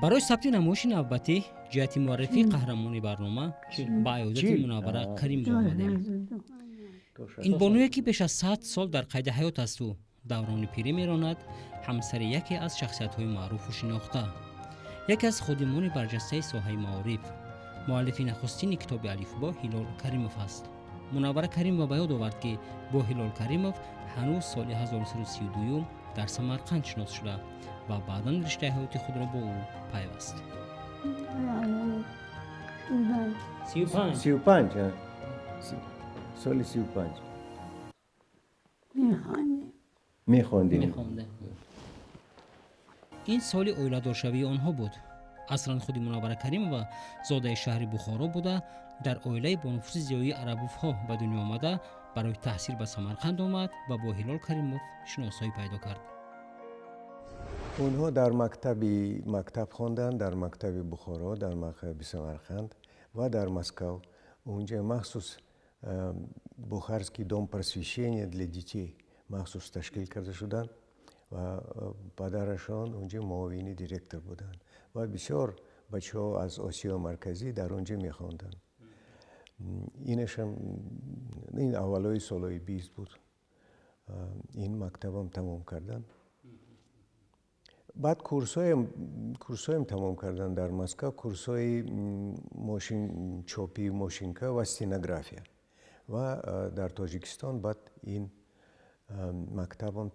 Барои сабти намоиши навбатӣ ҷиҳати муаррифии қаҳрамони барнома ба аёдати Мунаввара Каримова омадем. Ин бонуе, ки беш аз 100 сол дар қайди ҳаёт асту даврони пирӣ меронад, ҳамсари яке аз шахсиятҳои маъруфу шинохта, яке аз ходимони барҷастаи соҳаи маориф, муаллифи нахустини китоби алифбо Ҳилол Каримов аст. Мунаввара Каримова ба ёд овард, ки бо Ҳилол Каримов ҳанӯз соли 1932 дар Самарқанд шинос шуда ва баъдан риштаи ҳаёти худро бо ӯ пайваст. 35. 35, соли 35. Мехондем. Ин соли оиладоршавии онҳо буд. Аслан худи Мунаввара Каримова зодаи шаҳри Бухоро буда, дар оилаи бонуфузи зиёии Арабовҳо ба дунё омада, барои таҳсил ба Самарқанд омад ва бо Ҳилол Каримов шиносоӣ пайдо кард. Онҳо дар мактаби мактаб хонданд, дар мактаби Бухоро, дар мактаби Самарқанд ва дар Москав. Унҷа махсус Бухарский дом просвещения для детей махсус ташкил карда шуданд ва падарашон унҷа муовини директор буданд ва бисёр бачаҳо аз Осиёи Марказӣ дар онҷа мехонданд. Инашам ин аввалои солҳои 20 буд. Ин мактабам тамом карданд. Баъд курсҳоям тамом карданд дар Москав, курсҳои мошин чопи, мошинка ва стенография. Ва дар Тоҷикистон баъд ин мактабам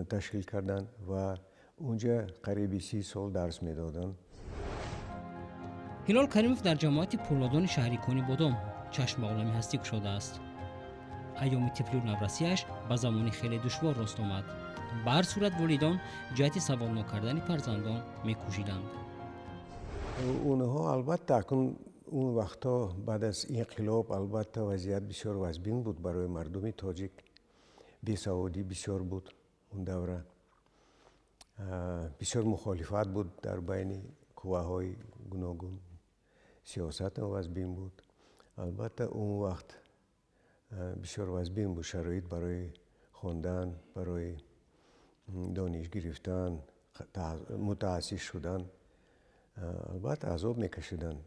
ташкил карданд ва унҷа қариби 30 сол дарс медоданд. Ҳилол Каримов дар ҷамоати Пулодони шаҳри Конибодом чашм ба олами ҳастӣ кушодааст. Айёми тифлию наврасиаш ба замони хеле душвор рост омад. Ба ҳар сурат, волидон ҷиҳати саводнок кардани фарзандон мекӯшиданд. Онҳо албатта акнун он вақтҳо баъд аз инқилоб албатта вазъият бисёр вазбин буд барои мардуми тоҷик. Бесаводӣ бисёр буд он давра, бисёр мухолифат буд дар байни қувваҳои гуногун, сиёсатам вазбин буд. Албатта он вақт бисёр вазбин буд шароит барои хондан, барои дониш гирифтан, мутаассис шудан. Албатта азоб мекашиданд.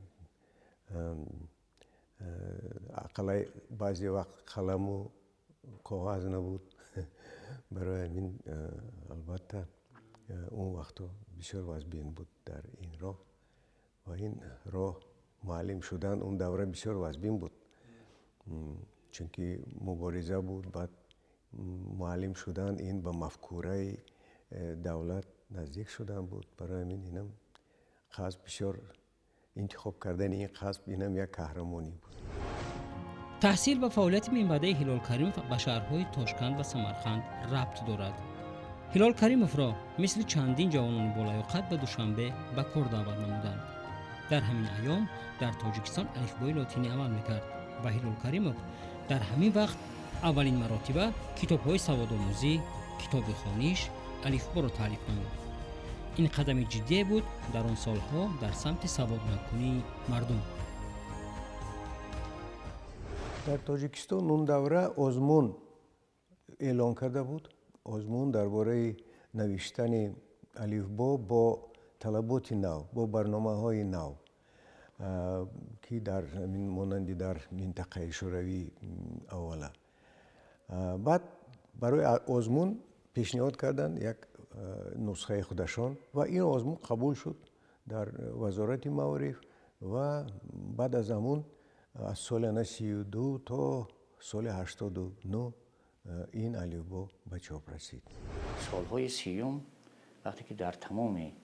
Ақаллай баъзе вақт қаламу коғаз набуд. Барои ҳамин албатта он вақтҳо бисёр вазбин буд дар ин роҳ ва ин роҳ муаллим шудан он давра бисёр вазбин буд, чунки мубориза буд. Баъд муаллим шудан ин ба мафкураи давлат наздик шудан буд. Барои ҳамин инам қасб бисёр интихоб кардани ин қасб инам як қаҳрамонӣ буд. Таҳсил ва фаъолияти минбаъдаи Ҳилол Каримов ба шаҳрҳои Тошканд ва Самарқанд рабт дорад. Ҳилол Каримовро мисли чандин ҷавонони болаёқат ба Душанбе ба кор даъват намуданд. Дар ҳамин айём дар Тоҷикистон алифбои лотинӣ амал мекард ва Ҳилол Каримов дар ҳамин вақт аввалин маротиба китобҳои саводомӯзӣ, китоби хониш, алифборо таълиф намуд. Ин қадами ҷиддие буд дар он солҳо дар самти саводноккунии мардум. Дар Тоҷикистон он давра озмун эълон карда буд, озмун дар бораи навиштани алифбо бо талаботи нав, бо барномаҳои нав, ки дар монанди дар минтақаи Шӯравӣ аввала. Баъд барои озмун пешниҳод карданд як нусхаи худашон ва ин озмун қабул шуд дар Вазорати маориф ва баъд аз ҳамун аз соли 32 то соли 89 ин алифбо ба чоп расид. Солҳои 30-юм, вақте ки дар тамоми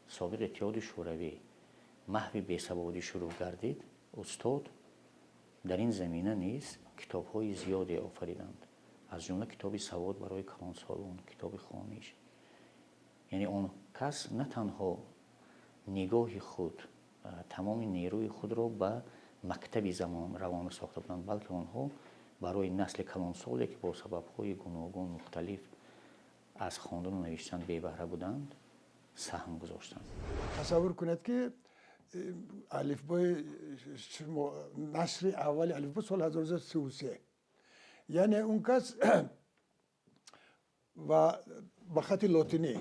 собиқ Иттиҳоди Шӯравӣ маҳви бесаводӣ шурӯъ гардид, устод дар ин замина низ китобҳои зиёде офариданд, аз ҷумла китоби савод барои калонсолон, китоби хониш. Яъне он кас на танҳо нигоҳи худ, тамоми нерӯи худро ба мактаби замон равона сохта буданд, балки онҳо барои насли калонсоле, ки бо сабабҳои гуногун мухталиф аз хондану навиштан бебаҳра буданд, саҳм гузоштанд. Тасаввур кунед, ки алифбои шумо, нашри аввали алифбо соли 1933, яъне он кас ва ба хати лотинӣ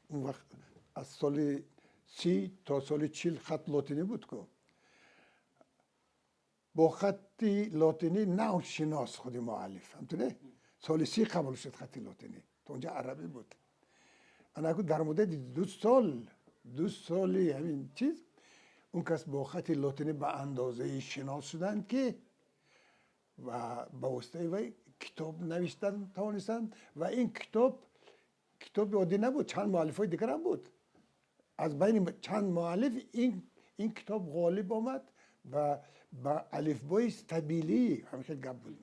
он вақт аз соли 30 то соли 40 хат лотинӣ буд ку. Бо хати лотинӣ нав шинос худи муаллиф. Ҳамтуне? Соли 30 қабул шуд хати лотинӣ. То онҷа арабӣ буд. Анаку дар муддати 2 соли ҳамин чиз он кас бо хати лотинӣ ба андозаи шинос шуданд, ки ва ба воситаи вай китоб навиштан тавонистанд. Ва ин китоб китоби оддӣ набуд, чанд муаллифҳои дигар ҳам буд. Аз байни чанд муаллиф ин китоб ғолиб омад ва ба алифбои стабилӣ, ҳамин хел гап буд,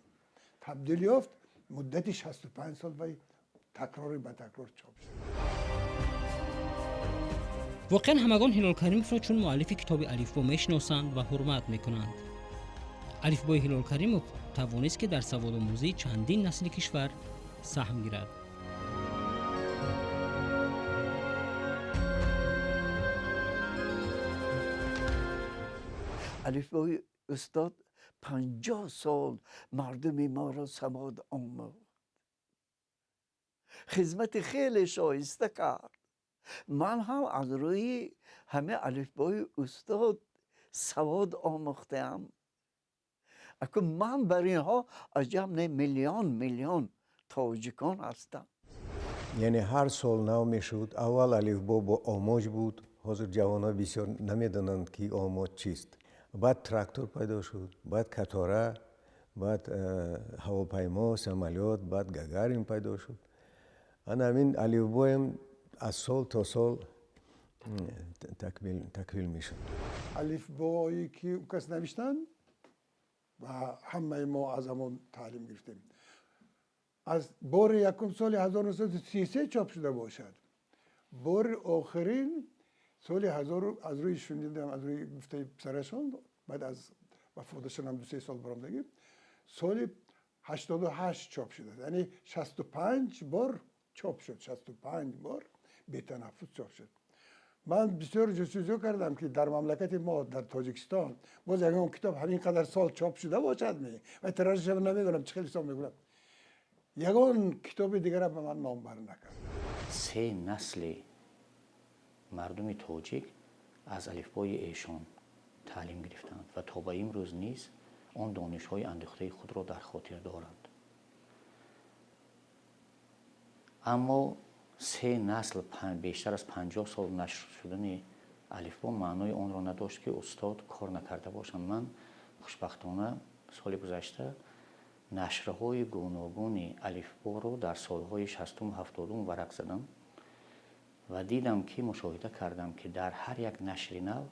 табдил ёфт. Муддати 65 сол вай такрори ба такрор чоп шуд. Воқеан ҳамагон Ҳилол Каримовро чун муаллифи китоби алифбо мешиносанд ва ҳурмат мекунанд. Алифбои Ҳилол Каримов тавонист, ки дар саводомӯзии чандин насли кишвар саҳм гирад. Алифбои устод 50 сол мардуми моро савод омӯхт. Хизмати хеле шоиста кард. Ман ҳам аз рӯи ҳама алифбои устод савод омӯхтаам. Аку ман бар инҳо аҷаб не, миллион миллион тоҷикон ҳастам. Яъне ҳар сол нав мешуд. Аввал алифбо бо омоҷ буд. Ҳозир ҷавонҳо бисёр намедонанд, ки омоҷ чист. Баъд трактор пайдо шуд, баъд катора, баъд ҳавопаймо, самолёт, баъд Гагарин пайдо шуд. Ана ҳамин алифбоям аз сол то сол такмил мешуд. Алифбое ки он кас навиштанд ва ҳамаи мо аз ҳамон таълим гирифтем, аз бори якум соли 1933 чоп шуда бошад, бори охирин соли аз рӯи шунидам, аз рӯи гуфтаи писарашон, баъд аз вафоташон ҳам 2-3 сол баромадагӣ, соли 88 чоп шудааст. Яъне 65 бор чоп шуд, 65 бор бетанаффус чоп шуд. Ман бисёр ҷустуҷӯ кардам, ки дар мамлакати мо, дар Тоҷикистон, боз ягон китоб ҳамин қадар сол чоп шуда бошад ме? Ва тиражашам намедонам, чӣ хел ҳисоб мекунам. Ягон китоби дигара ба ман номбар накард. 3 насли мардуми тоҷик аз алифбои эшон таълим гирифтанд ва то ба имрӯз низ он донишҳои андӯхтаи худро дар хотир доранд. Аммо 3 насл бештар аз 50 сол нашр шудани алифбо маънои онро надошт, ки устод кор накарда бошанд. Ман хушбахтона соли гузашта нашрҳои гуногуни алифборо дар солҳои 60-70 варақ задам ва дидам, ки мушоҳида кардам, ки дар ҳар як нашри нав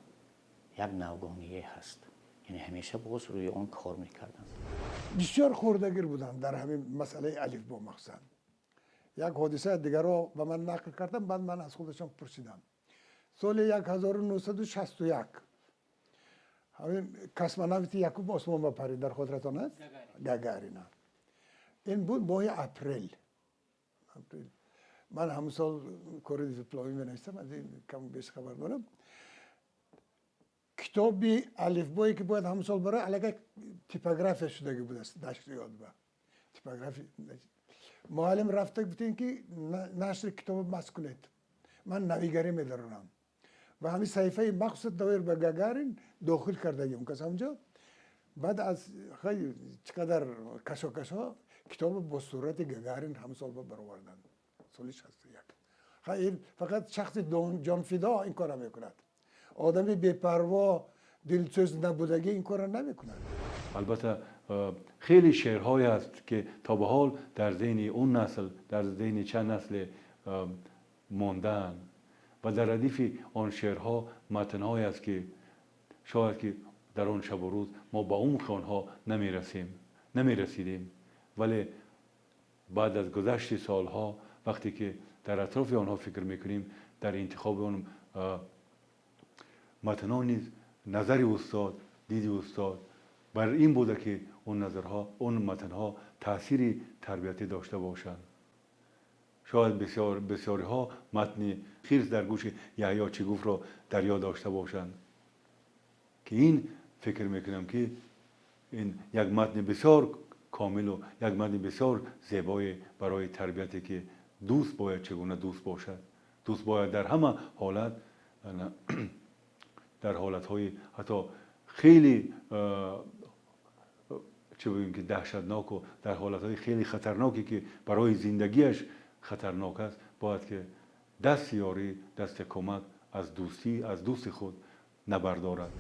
як навгоние ҳаст. Яъне ҳамеша боз рӯи он кор мекарданд. Бисёр хурдагир буданд дар ҳамин масъалаи алифбо махсусан. Як ҳодиса дигарро ба ман нақл кардам, баъд ман аз худашон пурсидам. Соли 1961 ҳамин космонавти якум осмон ба парид, дар хотиратон аст? Гагарина. Ин буд моҳи апрел. Ман ҳамон сол кори дипломӣ менавистам, аз ин каму беш хабар дорам. Китоби алифбое ки бояд ҳамон сол барои аллакай типография шудагӣ будааст, нашриёт ба типография. Муаллим рафта гуфтем, ки нашри китобро маст кунед, ман навигарӣ медаронам. Ва ҳамин саҳифаи махсус доир ба Гагарин дохил кардагӣ он кас ҳамҷо. Баъд аз хеле чӣ қадар кашокашҳо китобро бо сурати Гагарин ҳамон сол бароварданд, соли 61. Ин фақат шахси ҷонфидо ин корро мекунад. Одами бепарво, дилсӯз набудагӣ ин корро намекунад. Албатта хеле шеърҳое ҳаст, ки то ба ҳол дар зеҳни он насл, дар зеҳни чанд насле мондаанд ва дар радифи он шеърҳо матнҳое аст, ки шояд ки дар он шабу рӯз мо ба умқи онҳо намерасидем, вале баъд аз гузашти солҳо вақте ки дар атрофи онҳо фикр мекунем, дар интихоби он матнҳо низ назари устод, диди устод бар ин буда, ки он назарҳо, он матнҳо таъсири тарбиятӣ дошта бошанд. Шояд бисёриҳо матни хирс дар гӯши Яҳё чӣ гуфтро дар ёд дошта бошанд, ки ин фикр мекунам, ки ин як матни бисёр комилу як матни бисёр зебое барои тарбияте, ки дӯст бояд чӣ гуна дӯст бошад. Дӯст бояд дар ҳама ҳолат Дар ҳолатҳои ҳатто хеле чӣ бигӯем ки даҳшатноку дар ҳолатҳои хеле хатарноке ки барои зиндагиаш хатарнок аст, бояд ки дасти ёрӣ, дасти кӯмак аз дӯстӣ, аз дӯсти худ набардорад.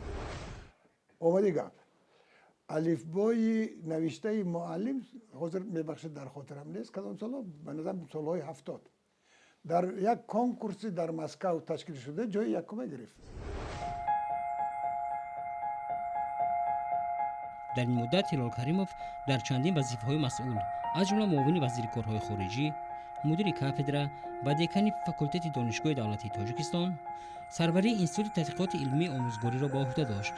Омади гап. Алифбои навиштаи муаллим ҳозир, мебахшед, дар хотирам нест кадом солҳо, ба назарам солҳои 70 дар як конкурси дар Москав ташкил шуда ҷои якума гирифт. Дар ин муддат Ҳилол Каримов дар чандин вазифаҳои масъул, аз ҷумла муовини вазири корҳои хориҷӣ, мудири кафедра ва декани факултети Донишгоҳи давлатии Тоҷикистон, сарварии Институти тадқиқоти илмии омӯзгориро ба уҳда дошт.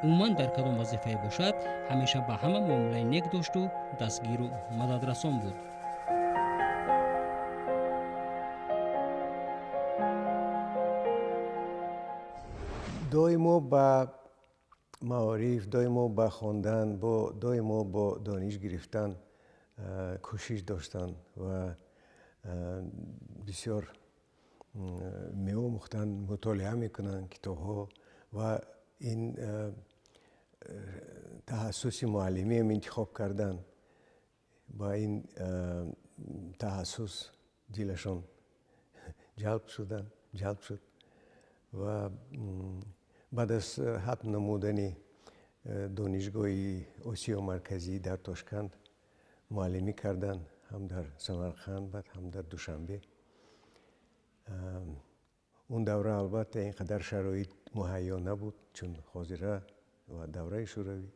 Умуман дар кадом вазифае бошад, ҳамеша ба ҳама муомилаи нек дошту дастгиру мададрасон буд. Доимо ба маориф, доимо ба хондан, доимо бо дониш гирифтан кӯшиш доштанд ва бисёр меомӯхтанд, мутолиа мекунанд китобҳо ва ин таҳассуси муаллимиам интихоб карданд. Ба ин таҳассус дилашон ҷалб шуд ва баъд аз хатм намудани донишгоҳи Осиё Марказӣ дар Тошканд муаллимӣ карданд, ҳам дар Самарқанд, баъд ҳам дар Душанбе. Он давра албатта ин қадар шароит муҳайё набуд, чун ҳозира ва давраи Шӯравӣ,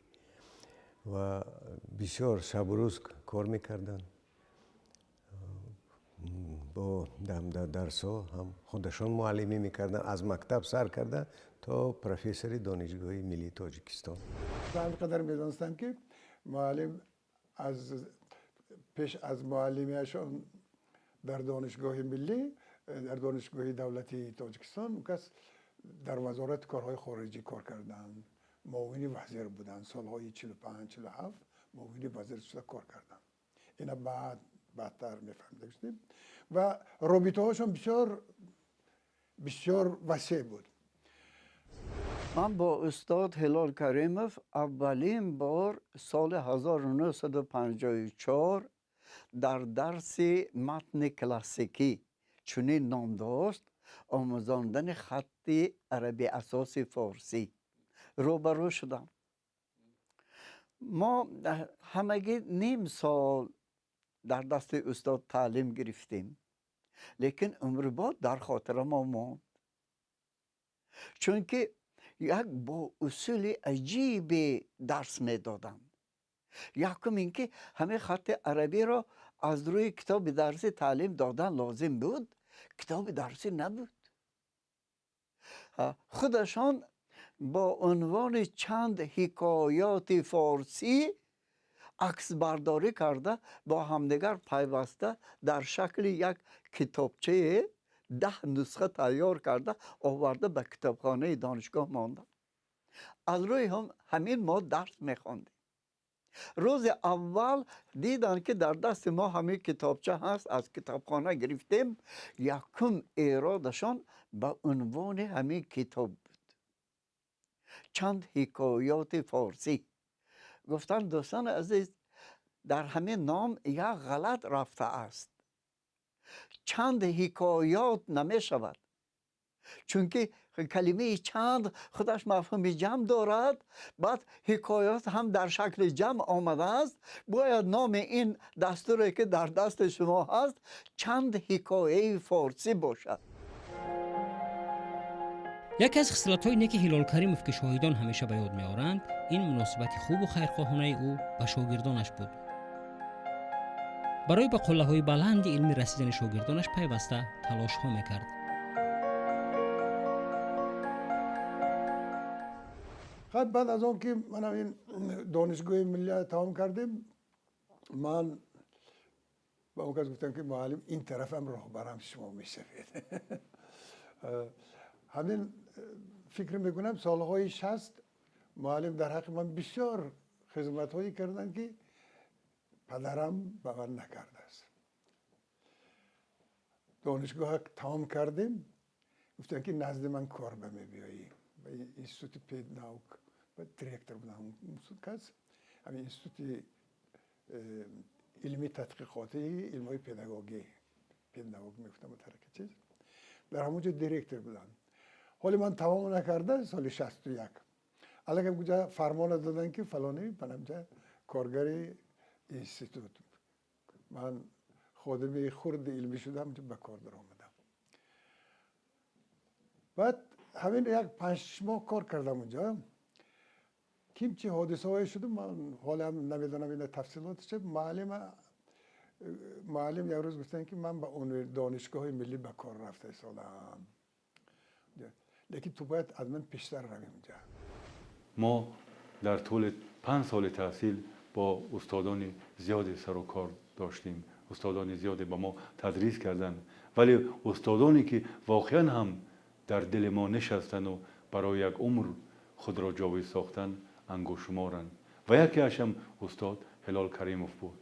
ва бисёр шабу рӯз кор мекарданд. Бо дарсҳо ҳам худашон муаллимӣ мекарданд, аз мактаб сар карда то профессори Донишгоҳи миллии Тоҷикистон. Ба қадар медонистам ки муаллим аз пеш аз муаллимиашон дар Донишгоҳи миллӣ, дар Донишгоҳи давлатии Тоҷикистон кас дар Вазорати корҳои хориҷӣ кор карданд, муовини вазир буданд. Солҳои 45 47 муовини вазир шуда кор карданд. Ина баъд баъдтар мефаҳмида шудем ва робитаҳошон бисёр бисёр васеъ буд. Ман бо устод Ҳилол Каримов аввалин бор соли 1954 дар дарси матни классикӣ чунин ном дошт омӯзондани хатти араби асоси форсӣ рӯбарӯ шудам. Мо ҳамагӣ ним сол дар дасти устод таълим гирифтем, лекин умрбод дар хотира мо монд, чунки як бо усули аҷибе дарс медоданд. Якум ин ки ҳамин хатти арабиро аз рӯи китоби дарсӣ таълим додан лозим буд, китоби дарсӣ набуд. Худашон бо унвони чанд ҳикоёти форсӣ аксбардорӣ карда бо ҳамдигар пайваста дар шакли як китобчае 10 нусха тайёр карда оварда ба китобхонаи донишгоҳ монданд. Аз рӯи ҳамин мо дарс мехондем. Рӯзи аввал диданд ки дар дасти мо ҳамин китобча ҳаст, аз китобхона гирифтем. Якум эродашон ба унвони ҳамин китоб буд, чанд ҳикоёти форсӣ. Гуфтанд дӯстони азиз, дар ҳамин ном як ғалат рафтааст, чанд ҳикоёт намешавад, чунки калимаи чанд худаш мафҳуми ҷамъ дорад, баъд ҳикоёт ҳам дар шакли ҷамъ омадааст. Бояд номи ин дастуре ки дар дасти шумо ҳаст чанд ҳикояи форсӣ бошад. Яке аз хислатҳои неки Ҳилол Каримов ки шоҳидон ҳамеша ба ёд меоранд, ин муносибати хубу хайрхоҳонаи ӯ ба шогирдонаш буд. Барои ба қуллаҳои баланди илмӣ расидани шогирдонаш пайваста талошҳо мекард. Хаб баъд аз он ки манам ин донишгоҳи миллия тамом кардем, ман ба он кас гуфтам ки муаллим, ин тарафам роҳбарам шумо мешавед. Ҳамин фикр мекунам солҳои 60 муаллим дар ҳаққи ман бисёр хизматҳое карданд ки падарам ба ман накардааст. Донишгоҳ тамом кардем, Гуфтанд ки назди ман кор ба мебиёӣ ба институти педнаук, ба директор будам кас, ҳамин институти илми тадқиқотии илмҳои педагогӣ, педнаук мегуфтам тараки чиз, дар ҳамон ҷо директор будам. Ҳоли ман тамом накарда соли 61 аллакай куҷа фармона доданд ки фалонӣ манамҷа коргари институт. Ман ходими хурди илмӣ шудам, ба кор даромадам. Баъд ҳамин як 5 моҳ кор кардам унҷо. Ким чи ҳодисаҳое шуд, ман ҳолам намедонам ина тафсилоташ. Муаллим як рӯз гуфтанд ки ман ба донишгоҳи миллӣ ба кор рафта истодам, лекин ту бояд аз ман пештар равӣ унҷа. Мо дар тӯли 5 соли таҳсил бо устодони зиёде сару кор доштем, устодони зиёде ба мо тадрис карданд, вале устодоне ки воқеан ҳам дар дили мо нишастанду барои як умр худро ҷовид сохтанд ангушшуморанд ва якеашам устод Ҳилол Каримов буд.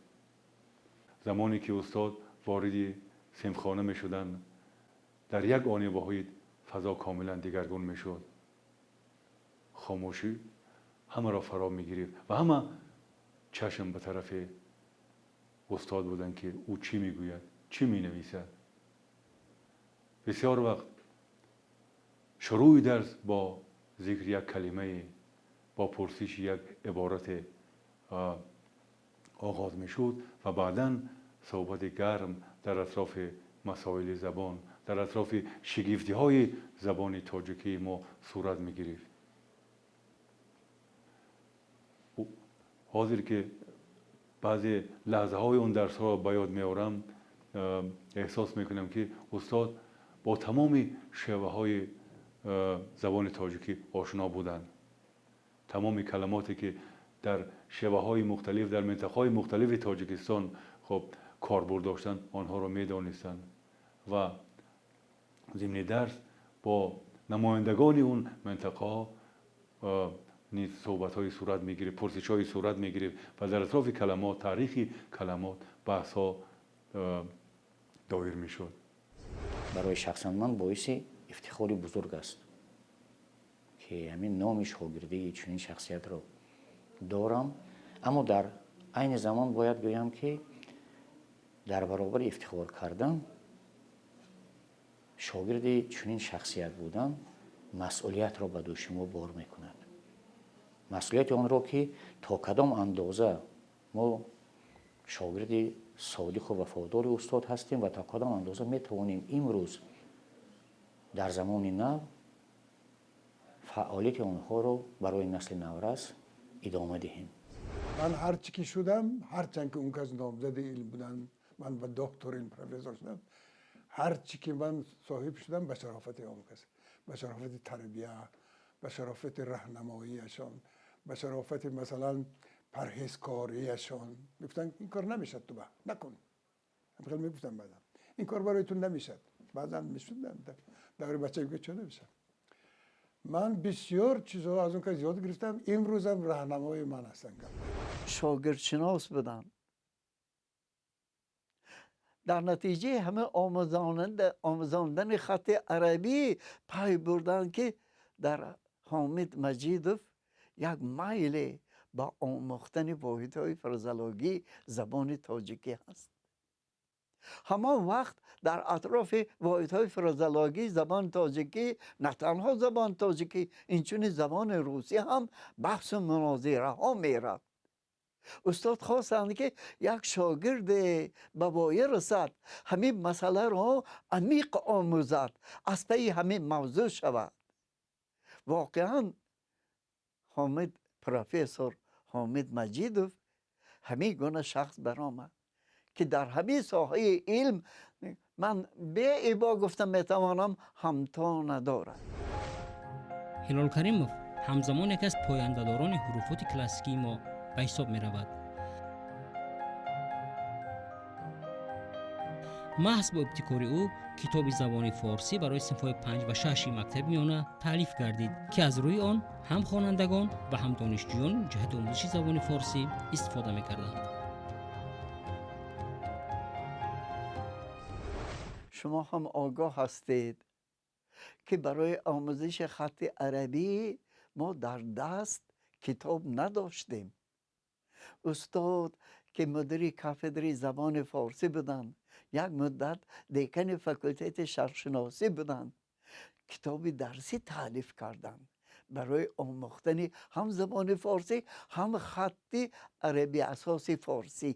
Замоне ки устод вориди синфхона мешуданд, дар як они воҳид фазо комилан дигаргун мешуд. Хомӯшӣ ҳамаро фаро мегирифт ва ҳама чашм ба тарафи устод буданд ки ӯ чӣ мегӯяд, чӣ менависад. Бисёр вақт шурӯи дарс бо зикри як калимае, бо пурсиши як иборате оғоз мешуд ва баъдан суҳбати гарм дар атрофи масоили забон, дар атрофи шигифтиҳои забони тоҷикии мо сурат мегирифт. Ҳозир ки баъзе лаҳзаҳои он дарсҳоро ба ёд меорам, эҳсос мекунам ки устод бо тамоми шеваҳои забони тоҷикӣ ошно буданд. Тамоми калимоте ки дар шеваҳои мухталиф, дар минтақаҳои мухталифи Тоҷикистон хоб корбурд доштанд, онҳоро медонистанд ва зимни дарс бо намояндагони он минтақаҳо низ суҳбатҳои сурат мегирифт, пурсишҳои сурат мегирифт ва дар атрофи каламот, таърихи каламот баҳсҳо доир мешуд. Барои шахсан ман боиси ифтихори бузург аст ки ҳамин номи шогирдии чунин шахсиятро дорам, аммо дар айни замон бояд гӯям ки дар баробари ифтихор кардан шогирди чунин шахсият будан масъулиятро ба дӯши мо бор мекунад. Масъулияти онро ки то кадом андоза мо шогирди содиқу вафодори устод ҳастем ва то кадом андоза метавонем имрӯз дар замони нав фаъолияти онҳоро барои насли наврас идома диҳем. Ман ҳарчи ки шудам, ҳарчанд ки он кас номзади илм буданд, ман ба доктор илм профессор шудам, ҳарчи ки ман соҳиб шудам ба шарофати он кас, ба шарофати тарбия, ба шарофати раҳнамоияшон, ба шарофати масалан парҳезкориашон. Мегуфтанд ин кор намешад, ту ба накун. Ҳамхел мегуфтам баъдан ин кор барои ту намешад. Баъзан мешуд даври бачагӣ чо намешад. Ман бисёр чизҳо аз он кас ёд гирифтам, имрӯзам раҳнамои ман ҳастанд. Шогирдшинос буданд. Дар натиҷаи ҳама омӯзондани хати арабӣ пай бурданд ки дар Ҳомид Маҷидов як майле ба омӯхтани воҳидҳои фразеологии забони тоҷикӣ ҳаст. Ҳамон вақт дар атрофи воҳидҳои фразеологии забони тоҷикӣ на танҳо забони тоҷикӣ, инчунин забони русӣ ҳам баҳсу мунозираҳо мерафт. Устод хостанд ки як шогирде ба воя расад, ҳамин масъаларо амиқ омӯзад, аз пайи ҳамин мавзӯъ шавад. Воқеан Ҳомид профессор Ҳомид Маҷидов ҳамин гуна шахс баромад ки дар ҳамин соҳаи илм ман беибо гуфта метавонам ҳамто надорад. Ҳилол Каримов ҳамзамон яке аз пояндадорони ҳуруфоти классикии мо ба ҳисоб меравад. Маҳз бо ибтикори ӯ китоби забони форсӣ барои синфҳои 5 ва 6 мактаби миёна таълиф гардид, ки аз рӯи он ҳам хонандагон ва ҳам донишҷӯён ҷиҳати омӯзиши забони форсӣ истифода мекарданд. Шумо ҳам огоҳ ҳастед, ки барои омӯзиши хатти арабӣ мо дар даст китоб надоштем. Устод, ки мудири кафедраи забони форсӣ буданд, як муддат декани факултети шарқшиносӣ буданд, китоби дарсӣ таълиф карданд барои омӯхтани ҳам забони форсӣ, ҳам хатти араби асоси форсӣ.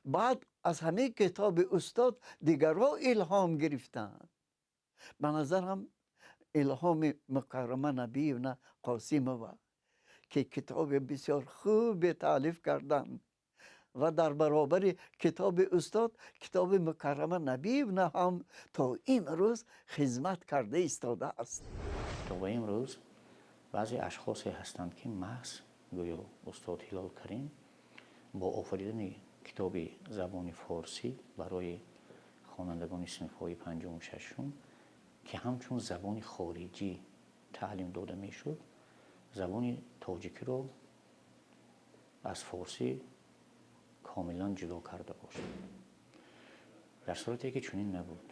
Баъд аз ҳамин китоби устод дигарҳо илҳом гирифтанд. Ба назарам, илҳоми Мукаррама Набиевна Қосимова, ки китоби бисёр хубе таълиф карданд ва дар баробари китоби устод китоби Мукаррама Набиевна ҳам то имрӯз хизмат карда истодааст. То ба имрӯз баъзе ашхосе ҳастанд, ки маҳз гӯё устод Ҳилол Карим бо офаридани китоби забони форсӣ барои хонандагони синфҳои панҷуму шашум, ки ҳамчун забони хориҷӣ таълим дода мешуд, забони тоҷикиро аз форсӣ комилан ҷудо карда бошад, дар сурате ки чунин набуд.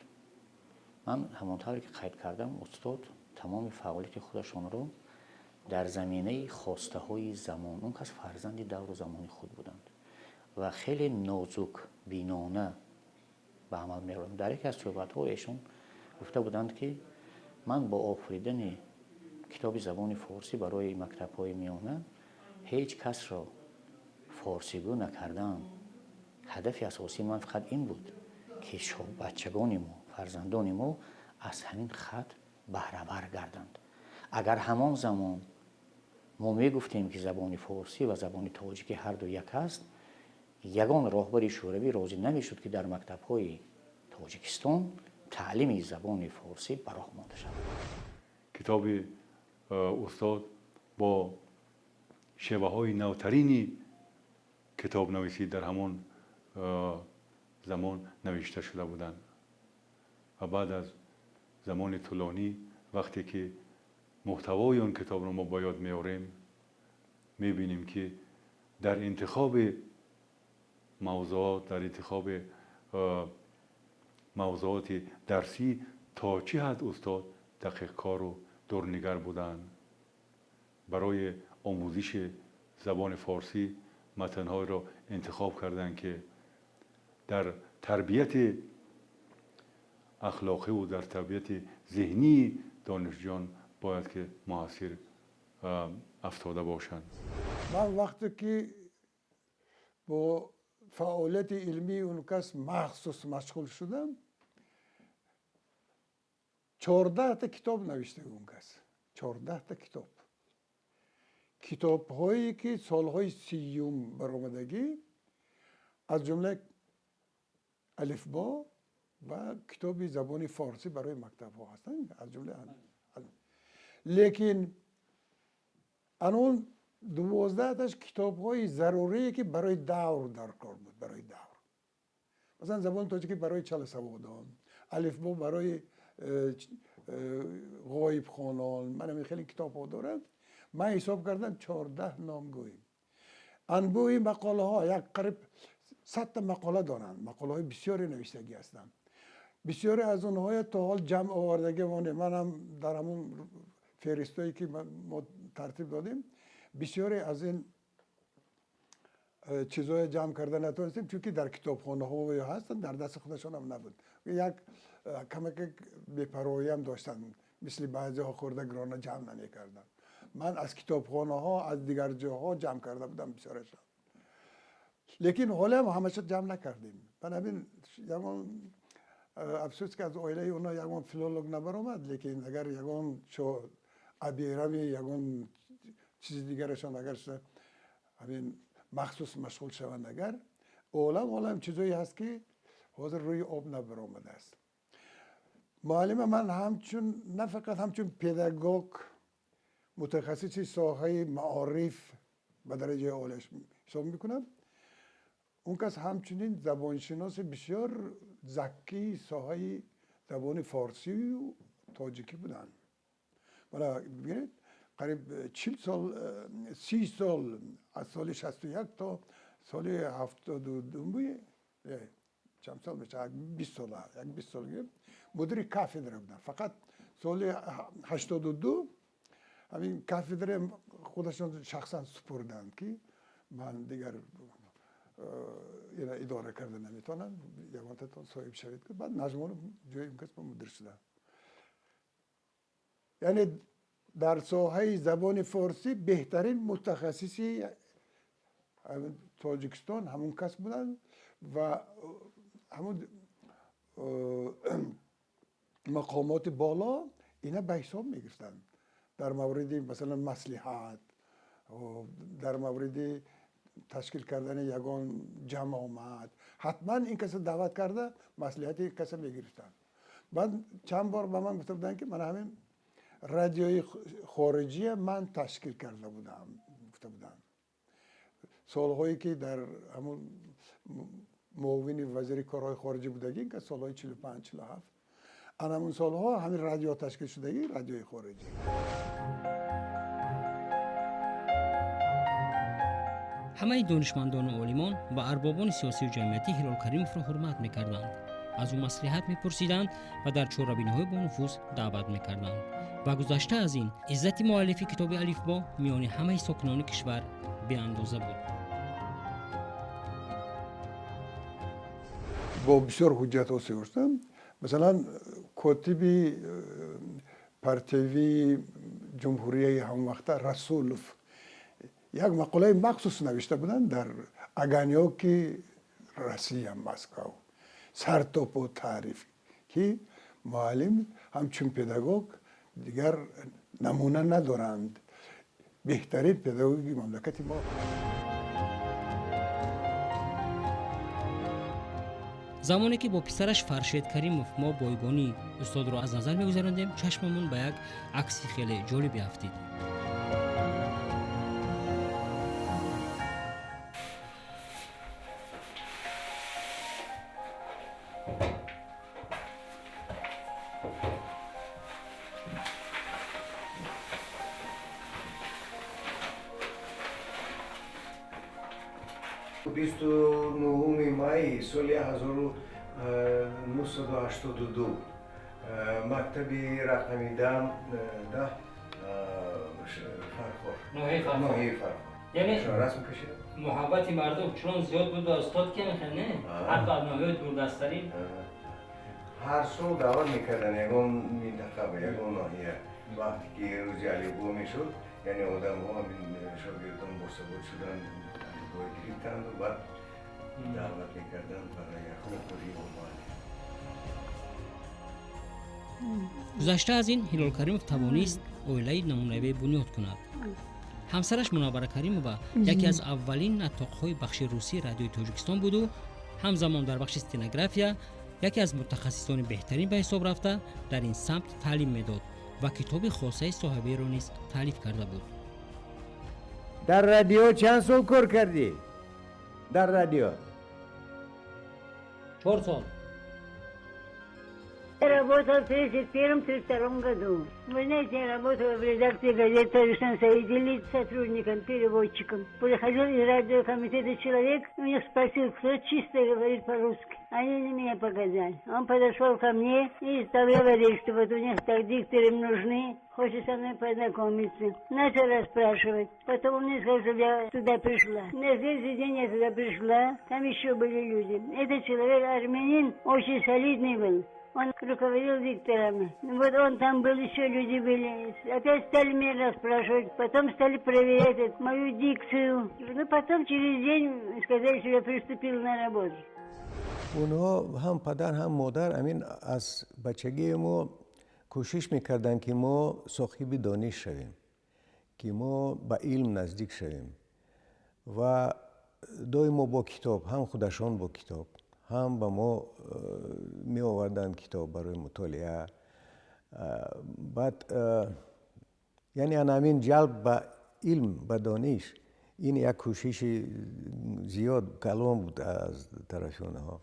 Ман ҳамон тавре ки қайд кардам, устод тамоми фаъолияти худашонро дар заминаи хостаҳои замон, он кас фарзанди давру замони худ буданд ва хеле нозук бинона ба амал меоварданд. Дар яке аз суҳбатҳо эшон гуфта буданд, ки ман бо офаридани китоби забони форсӣ барои мактабҳои миёна ҳеҷ касро форсигӯ накардам. Ҳадафи асосии ман фақат ин буд, ки бачагони мо, фарзандони мо аз ҳамин хат баҳравар гарданд. Агар ҳамон замон мо мегуфтем, ки забони форсӣ ва забони тоҷикӣ ҳарду як аст, ягон роҳбари шӯравӣ розӣ намешуд, ки дар мактабҳои Тоҷикистон таълими забони форсӣ ба роҳ монда шавад. Китоби устод бо шеваҳои навтарини китобнависӣ дар ҳамон замон навишта шуда буданд ва баъд аз замони тӯлонӣ, вақте ки муҳтавои он китобро мо ба ёд меорем, мебинем, ки дар интихоби мавзӯот, дар интихоби мавзӯоти дарсӣ то чӣ ҳад устод дақиқкору дурнигар буданд. Барои омӯзиши забони форсӣ матнҳоеро интихоб карданд, ки дар тарбияти ахлоқиву дар тарбияти зеҳнии донишҷӯён бояд ки муассир афтода бошанд. Ман вақте ки бо фаъолияти илмии он кас махсус машғул шудам, 14та китоб навишта он кас, 14та китоб, китобҳое ки солҳои 30-юм баромадагӣ, аз ҷумла алифбо ва китоби забони форсӣ барои мактабҳо ҳастанд аз ҷумла. Лекин анон 12таш китобҳои зарурие, ки барои давр дар кор буд, барои давр, масалан, забони тоҷикӣ барои чаласаводон, алифбо барои ғоибхонон. Ман ҳамин хеле китобҳо дорам. Ман ҳисоб кардам, 14 ном гӯем. Анбӯҳи мақолаҳо, як қариб 100та мақола доранд, мақолаҳои бисёре навиштагӣ ҳастанд. Бисёре аз онҳоя то ҳол ҷамъ овардагӣ монем. Манам дар ҳамон феҳристое, ки мо тартиб додем, бисёре аз ин чизҳое ҷамъ карда натавонистем, чунки дар китобхонаҳо ҳастанд, дар дасти худашонам набуд. Як камаке бепарвоиам доштанд, мисли баъзеҳо хӯрда гирона ҷамъ намекарданд. Ман аз китобхонаҳо, аз дигар ҷоҳо ҷамъ карда будам бисёрашон, лекин ҳолиам ҳамаша ҷамъ накардем. Ман ҳамин ягон афсӯс, ки аз оилаи онҳо ягон филолог набаромад, лекин агар ягон аберами ягон чизи дигарашон агар ҳамин махсус машғул шаванд, агар олам олам чизое ҳаст, ки ҳозир рӯи об набаромадааст. Муаллима ман ҳамчун, на фақат ҳамчун педагог, мутахассиси соҳаи маориф ба дараҷаи олияш ҳисоб мекунам, он кас ҳамчунин забоншиноси бисёр закии соҳаи забони форсию тоҷикӣ буданд. Мана бибинед, қариб 40 сол, 30 сол, аз соли 61 то соли 72, чанд сол мешавад, 20 сола, як 20 сол мудири кафедра буданд. Фақат Соли 82 ҳамин кафедра худашон шахсан супурданд, ки ман дигар идора карда наметавонам, ягонтатон соҳиб шавед. Баъд Наҷмонов ҷои он кас ба мудир шуданд. Яъне дар соҳаи забони форсӣ беҳтарин мутахассиси Тоҷикистон ҳамон кас буданд ва ҳамон мақомоти боло ина ба ҳисоб мегирифтанд дар мавриди масалан маслиҳат, дар мавриди ташкил кардани ягон ҷамъомад ҳатман ин каса даъват карда маслиҳати ин каса мегирифтанд. Баъд чанд бор ба ман гуфта буданд, ки мана ҳамин радиои хориҷия ман ташкил карда будам, гуфта буданд. Солҳое ки дар ҳамон муовини вазири корҳои хориҷӣ будагӣ, ки солҳои 45 47, ана ҳамон солҳо ҳамин радио ташкил шудагӣ, радиои хориҷӣ. Ҳамаи донишмандону олимон ва арбобони сиёсию ҷамъиятӣ Ҳилол Каримовро ҳурмат мекарданд, аз ӯ маслиҳат мепурсиданд ва дар чорабиниҳои бонуфуз даъват мекарданд. Ва гузашта аз ин, иззати муаллифи китоби алифбо миёни ҳамаи сокинони кишвар беандоза буд. Бо бисёр ҳуҷҷатҳо сиёштам. Масалан, котиби партиявии ҷумҳурияи ҳамвақта Расулов як мақолаи махсус навишта буданд дар Огонёки Россия, Москва, сартопо таъриф, ки муаллим ҳамчун педагог дигар намуна надоранд, беҳтарин педагоги мамлакати мо. Замоне ки бо писараш Фаршед Каримов мо бойгонии устодро аз назар мегузарондем, чашмамон ба як акси хеле ҷолибе афтид. 29 май соли 1982 мактаби рақами 10 Фархор, ноҳияи Фархор. Яъне расм кашидам. Муҳаббати мардум чунон зиёд буд ба устод, ки не, ҳатто аз ноҳияи дурдасттарин ҳар сол даъват мекарданд ягон минтақа ба ягон ноҳия. Вақте ки рӯзи алифбо мешуд, яъне одамҳо, шогирдон босавод шуданд, алифбои гирифтанду баъд даъват мекарданд барои хӯрӣ бо муаллим. Гузашта аз ин, Ҳилол Каримов тавонист оилаи намунавие бунёд кунад. Ҳамсараш Мунаввара Каримова яке аз аввалин наттоқҳои бахши русии радиои Тоҷикистон буду ҳамзамон дар бахши стенография яке аз мутахассисони беҳтарин ба ҳисоб рафта, дар ин самт таълим медод ва китоби хосаи соҳавиро низ таълиф карда буд. Дар радио чанд сол кор кардӣ? Дар радио 4 сол. Я работала в 1931-1932 году. Вы знаете, я работала в редакции газеты «Таджикистан Соединили» сотрудником, переводчиком. Приходил из радиокомитета человек, у них спросил, кто чисто говорит по-русски. Они на меня показали. Он подошел ко мне и стал говорить, что вот у них так дикторы нужны, хочет со мной познакомиться. Начал расспрашивать. Потом он мне сказал, чтобы я туда пришла. На следующий день я туда пришла, там еще были люди. Этот человек, армянин, очень солидный был. Он руководил дикторами. Вот он там был, еще люди были. Опять стали меня расспрашивать, потом стали проверять мою дикцию. Ну, потом через день сказали, что я приступила на работу. Онҳо ҳам падар, ҳам модар ҳамин аз бачагии мо кӯшиш мекарданд, ки мо соҳиби дониш шавем, ки мо ба илм наздик шавем. Ва доимо бо китоб, ҳам худашон бо китоб, ҳам ба мо меоварданд китоб барои мутолиа. Баъд яъне ана ҳамин ҷалб ба илм, ба дониш, ин як кӯшиши зиёд калон буд аз тарафи онҳо.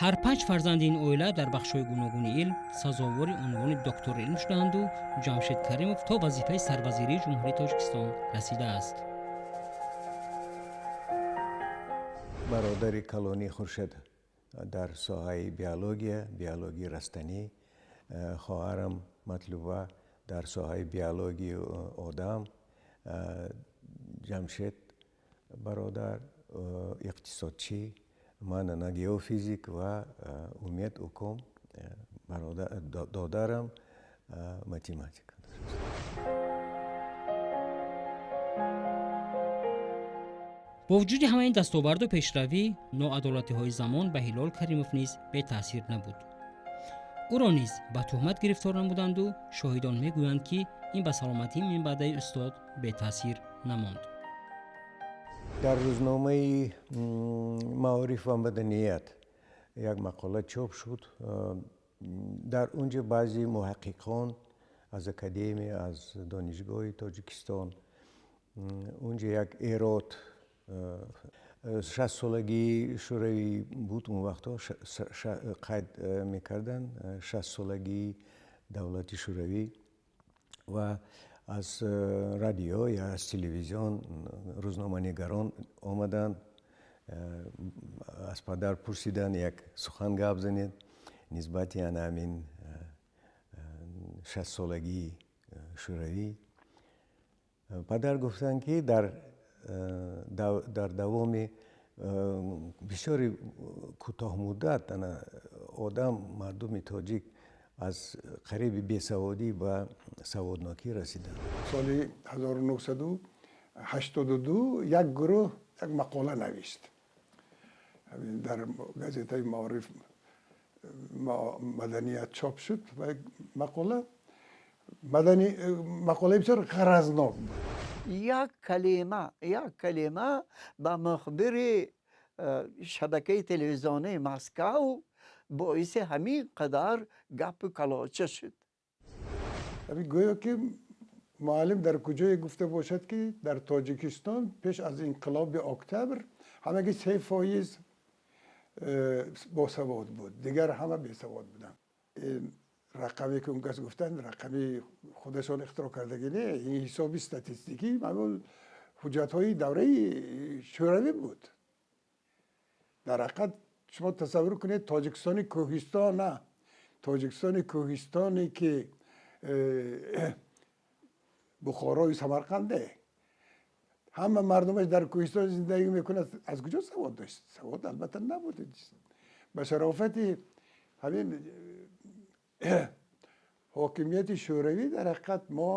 Ҳар 5 фарзанди ин оила дар бахшҳои гуногуни илм сазовори унвони доктори илм шудаанду Ҷамшед Каримов то вазифаи сарвазирии Ҷумҳурии Тоҷикистон расидааст. Бародари калонӣ Хуршед дар соҳаи биология, биологияи растанӣ, хоҳарам Матлуба дар соҳаи биологияи одам, Ҷамшед бародар иқтисодчӣ, ман ана геофизик ва Умед уком додарам математика. Бо вуҷуди ҳамаи ин дастоварду пешравӣ, ноадолатиҳои замон ба Ҳилол Каримов низ бетаъсир набуд. Ӯро низ ба туҳмат гирифтор намуданду шоҳидон мегӯянд, ки ин ба саломатии минбаъдаи устод бетаъсир намонд. Дар рӯзномаи Маориф ва маданият як мақола чоп шуд. Дар он ҷо баъзе муҳаққиқон аз академия, аз Донишгоҳи Тоҷикистон, он ҷо як эрод 60-солагии Шӯравӣ буд, он вақтҳо қайд мекарданд 60-солагии давлати Шӯравӣ ва аз радио ё аз телевизион рӯзноманигарон омаданд, аз падар пурсиданд, як сухан гап занед нисбати ана ҳамин 60-солагии Шӯравӣ. Падар гуфтанд, ки дар давоми бисёри кӯтоҳмуддат ана одам, мардуми тоҷик аз қариби бесаводӣ ба саводнокӣ расиданд. Соли 1982 як гурӯҳ як мақола навишт дар газетаи Маориф маданият чоп шуд ва мақола мақолаи бисёр ғаразнок буд. Як калима, як калима ба мухбири шабакаи телевизионии Москав боиси ҳамин қадар гапу калоча шуд. Гӯё ки муаллим дар куҷое гуфта бошад, ки дар Тоҷикистон пеш аз инқилоби октябр ҳамаги 3% босавод буд, дигар ҳама бесавод буданд. Рақаме ки он кас гуфтанд, рақами худашон ихтироъ кардагӣ не, ин ҳисоби статистикӣ маъмул ҳуҷҷатҳои давраи Шӯравӣ буд. Дар ҳақиқат шумо тасаввур кунед, Тоҷикистони кӯҳистон, на Тоҷикистони кӯҳистоне ки Бухорою Самарқанде, ҳама мардумаш дар кӯҳистон зиндагӣ мекунад, аз куҷо савод дошт? Савод албатта набуд. Ба шарофати ҳамин ҳокимияти Шӯравӣ дар ҳақиқат мо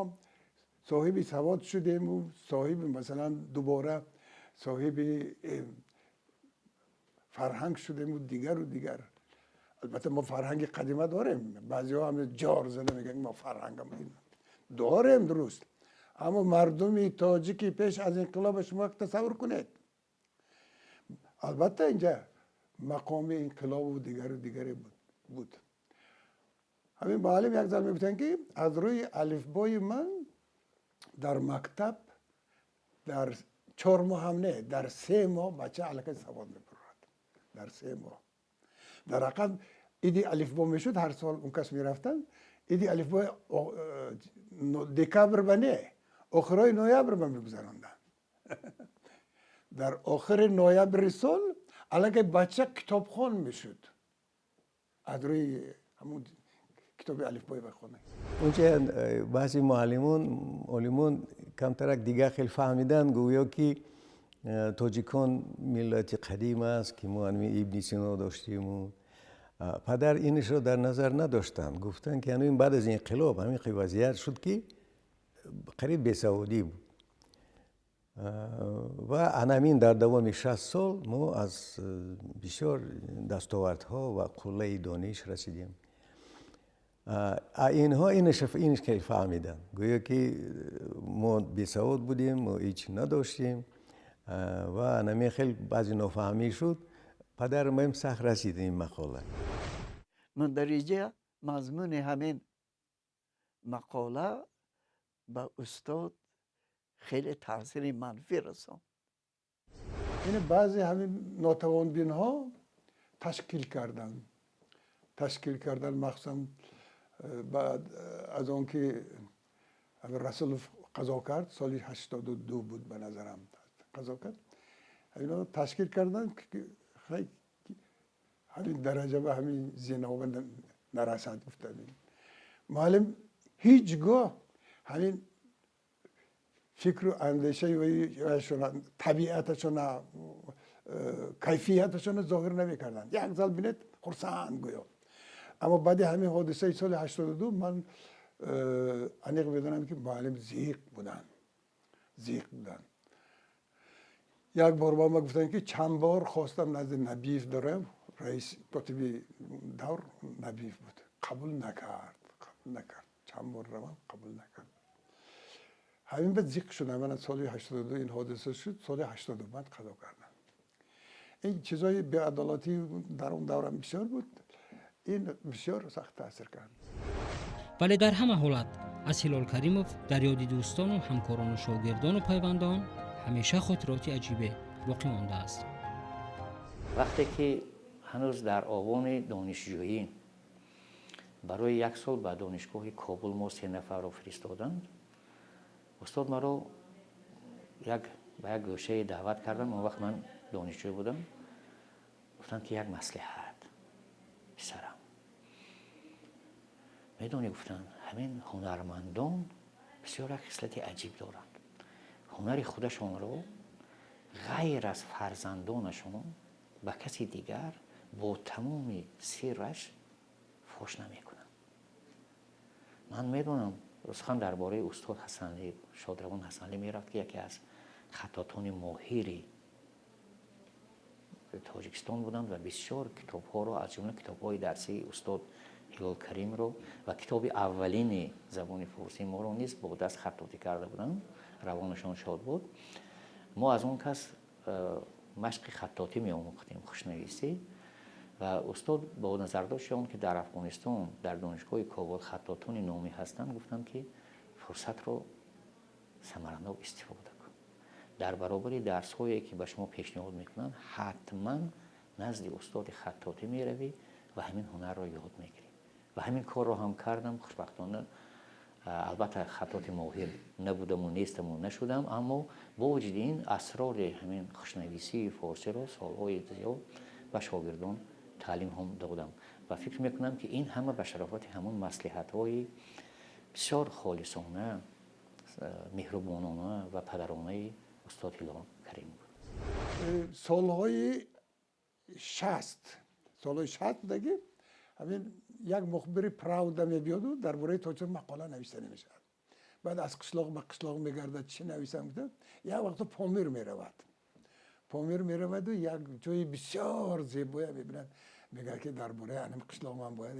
соҳиби савод шудему соҳиби, масалан, дубора соҳиби фарҳанг шудему дигару дигар. Албатта мо фарҳанги қадима дорем, баъзеҳо ҳам ҷор зада мегӯянд мо фарҳангам дорем, дуруст, аммо мардуми тоҷики пеш аз инқилоба шумо тасаввур кунед. Албатта инҷа мақоми инқилобу дигару дигаре буд. Ҳамин муаллим як зан мегуфтанд, ки аз рӯи алифбои ман дар мактаб дар 4 моҳ ҳам не, дар 3 моҳ бача аллакай савод мебурад. Дар 3 моҳ. Дар ҳақиқат иди алифбо мешуд, ҳар сол он кас мерафтанд, иди алифбо декабр ба не, охирои ноябр ба мегузаронданд. Дар охири ноябри сол аллакай бача китобхон мешуд аз рӯи ҳамун китоби алифбои бахона. Унча баъзе муаллимон, олимон камтарак дигар хел фаҳмиданд, гӯё ки тоҷикон миллати қадим аст, ки мо ҳамин Ибни Сино доштиму. Падар инашро дар назар надоштанд, гуфтанд, ки ҳамин баъд аз инқилоб ҳамин вазъият шуд, ки қариб бесаводӣ буд. Ва анамин дар давоми 60 сол мо аз бисёр дастовардҳо ва қуллаи дониш расидем. Инҳо инаш хеле фаҳмиданд, гӯё ки мо бесавод будем, мо ҳеҷ надоштем ва анамин хел баъзе нофаҳмӣ шуд. Падар моем сахт расид ин мақола. Мундариҷа мазмуни ҳамин мақола ба устод хеле таъсири манфӣ расонд. Яъне баъзе ҳамин нотавонбинҳо ташкил карданд, махсусан баъд аз он ки Расулов қазо кард, соли 82 буд ба назарам қазо кард. Ино ташкил карданд, ҳамин дараҷа ба ҳамин зинаҳо нарасад гуфтанд. Муаллим ҳеҷ гоҳ ҳамин фикру андешаи вайшона, табиаташона, кайфияташона зоҳир намекарданд. Як зал бинед, хурсанд гӯё. Аммо баъди ҳамин ҳодисаи соли 82 ман аниқ медонам, ки муаллим зиқ буданд, зиқ буданд. Як бор ба ма гуфтанд, ки чанд бор хостам назди Набиев дорам, раис котиби давр Набиев буд, қабул накард, қабул накард. Чанд бор равам, қабул накард. Ҳамин баъд зиқ шудам. Мана соли 82 ин ҳодиса шуд, соли 85 қазо кардам. Ин чизои беадолатӣ дар он даврам бисёр буд, ин бисёр сахт таъсир кард. Вале дар ҳама ҳолат аз Ҳилол Каримов дар ёди дӯстону ҳамкорону шогирдону пайвандон ҳамеша хотироти аҷибе боқӣ мондааст. Вақте ки ҳанӯз дар овони донишҷӯӣ барои як сол ба донишгоҳи Кобул мо се нафарро фиристоданд, устод маро ба як гӯшае даъват карданд. Он вақт ман донишҷӯ будам. Гуфтанд, ки як маслиҳат, писарам, медонӣ, гуфтанд, ҳамин ҳунармандон бисёр як хислати аҷиб доранд: ҳунари худашонро ғайр аз фарзандонашон ба каси дигар бо тамоми сирраш фош намекунанд. Ман медонам, сухан дар бораи устод Ҳасанлӣ, шодравон Ҳасанлӣ мерафт, ки яке аз хаттотони моҳири Тоҷикистон буданд ва бисёр китобҳоро, аз ҷумла китобҳои дарсии устод Ҳилол Каримро ва китоби аввалини забони форсии моро низ бо даст хаттотӣ карда буданд, равонашон шод буд. Мо аз он кас машқи хаттотӣ меомӯхтем, хушнависӣ. Ва устод бо назардошти он ки дар Афғонистон дар донишгоҳи Кобул хаттотони номӣ ҳастанд, гуфтанд, ки фурсатро самаранок истифода кун, дар баробари дарсҳое ки ба шумо пешниҳод мекунанд, ҳатман назди устоди хаттотӣ меравӣ ва ҳамин ҳунарро ёд мегирӣ. Ва ҳамин корро ҳам кардам. Хушбахтона, албатта, хаттоти моҳир набудаму нестаму нашудам, аммо бо вуҷуди ин асрори ҳамин хушнависии форсиро солҳои зиёд ба шогирдон таълим ҳам додам. Ва фикр мекунам, ки ин ҳама ба шарофати ҳамон маслиҳатҳои бисёр холисона, меҳрубонона ва падаронаи устод Ҳилол Карим буд. Солҳои 60, солҳои 60 будаги, ҳамин як мухбири «Правда» мебиёду дар бораи тоҷикистон мақола нависта намешавад. Баъд аз қишлоқ ба қишлоқ мегардад, чӣ нависам гуфта, як вақто Помир меравад. Помир мераваду як ҷои бисёр зебоя мебинад. Мегӯяд, ки дар бораи анам қишлоқ ман бояд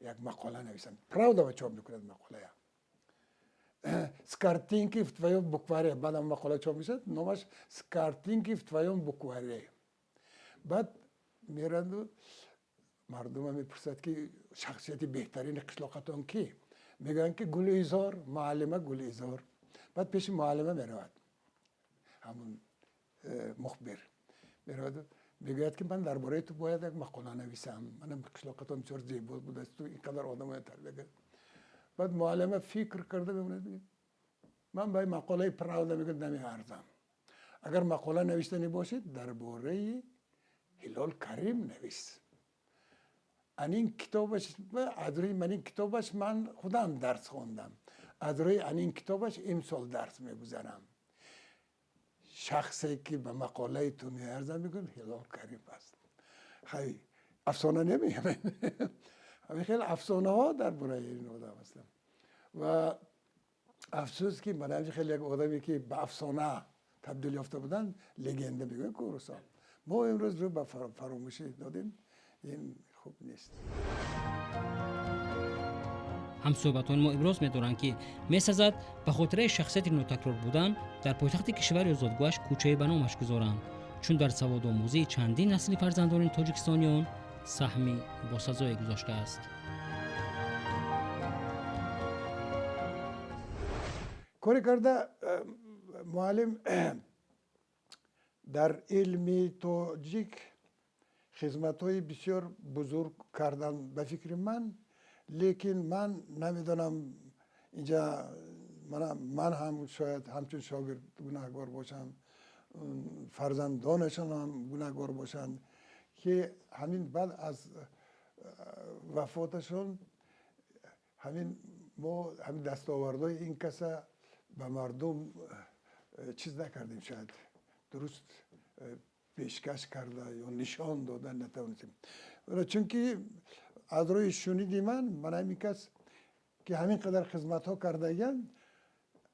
як мақола нависам. «Правда» ба чоп мекунад мақолая, «С картинки в твоем букваре». Баъдам мақола чоп мешавад, номаш «С картинки в твоем букваре». Баъд мераду мардума мепурсад, ки шахсияти беҳтарини қишлоқатон кӣ? Мегӯянд, ки Гулизор, муаллима Гулизор. Баъд пеши муаллима меравад ҳамун мухбир, мераваду мегӯяд, ки ман дар бораи ту бояд як мақола нависам, манам қишлоқатон бисёр зебо будааст, ту ин қадар одамоя тарбия кард. Баъд муаллима фикр карда мемонад: «Ман ба мақолаи „Правда“, мегӯяд, намеарзам. Агар мақола навиштанӣ бошед, дар бораи Ҳилол Карим навис. Анин китобаш, аз рӯи манин китобаш ман худам дарс хондам, аз рӯи анин китобаш имсол дарс мегузарам. Шахсе ки ба мақолаи ту меарзам, мегӯяд, Ҳилол Карим аст». Хай, афсона намегӯям, ҳамин хел афсонаҳо дар бораи ин одам ҳастанд. Ва афсӯс, ки мана ҳамин хел як одаме, ки ба афсона табдил ёфта буданд, легенда мегӯянд ку русо, мо имрӯз рӯ ба фаромӯшӣ додем. Ин хуб нест. Ҳамсӯҳбатони мо иброз медоранд, ки месазад ба хотираи шахсияти нотакрор будан дар пойтахти кишвари озодгоҳаш кӯчае ба номаш гузоранд, чун дар саводомӯзии чандин насли фарзандони тоҷикистониён саҳми босазое гузоштааст. Коре карда муаллим дар илми тоҷик хизматҳои бисёр бузург кардан, ба фикри ман. Лекин ман намедонам, инҷа ман ҳам шояд ҳамчун шогирд гунаҳгор бошам. Фарзандонашон ҳам гунаҳгор бошанд, ки ҳамин баъд аз вафоташон ҳамин мо ҳамин дастовардҳои ин каса ба мардум чиз накардем, шояд дуруст пешкаш карда ё нишон дода натавонистем. Чунки аз рӯи шуниди ман ҳамин кас ки ҳамин қадар хизматҳо кардагиянд,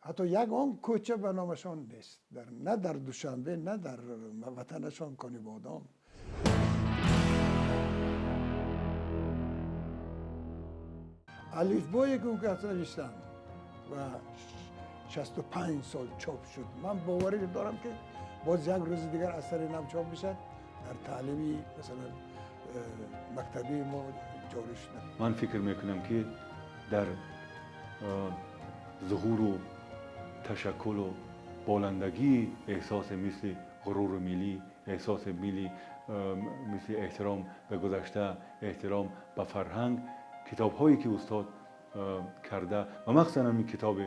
ҳатто як он кӯча ба номашон нест, на дар Душанбе, на дар ватанашон Конибодом. Алифбое ки он кас навиштанд ва 65 сол чоп шуд, ман боварӣ дорам ки боз як рӯзи дигар аз сари нав чоп мешавад, дар таълими масалан мактабии мо ҷорӣ шуда. Ман фикр мекунам ки дар зуҳуру ташаккулу боландагии эҳсоси мисли ғурури миллӣ, эҳсоси миллӣ мисли эҳтиром ба гузашта, эҳтиром ба фарҳанг, китобҳое ки устод карда ва махсусан ҳамин китоби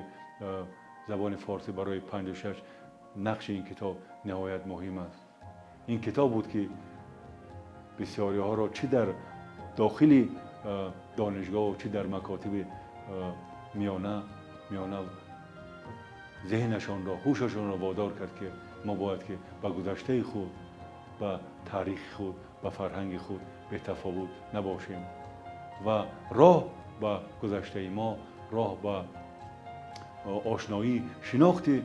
забони форсӣ барои 56, нақши ин китоб ниҳоят муҳим аст. Ин китоб буд ки бисёриҳоро чӣ дар дохили донишгоҳу чӣ дар макотиби миёна зеҳнашонро, ҳушашонро водор кард ки мо бояд ки ба гузаштаи худ, ба таърихи худ, ба фарҳанги худ бетафовут набошем ва роҳ ба гузаштаи мо, роҳ ба ошноӣ, шинохти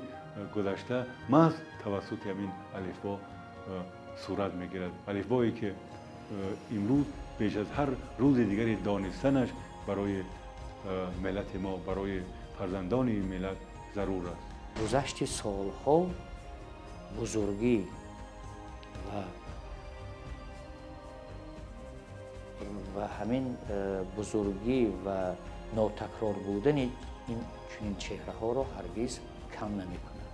гузашта маҳз тавассути ҳамин алифбо сурат мегирад. Алифбое ки имрӯз беш аз ҳар рӯзи дигари донистанаш барои миллати мо, барои фарзандони ин миллат зарур аст. Гузашти солҳо бузургӣ ва ҳамин бузургӣ ва нотакрор будани ин чунин чеҳраҳоро ҳаргиз кам намекунад.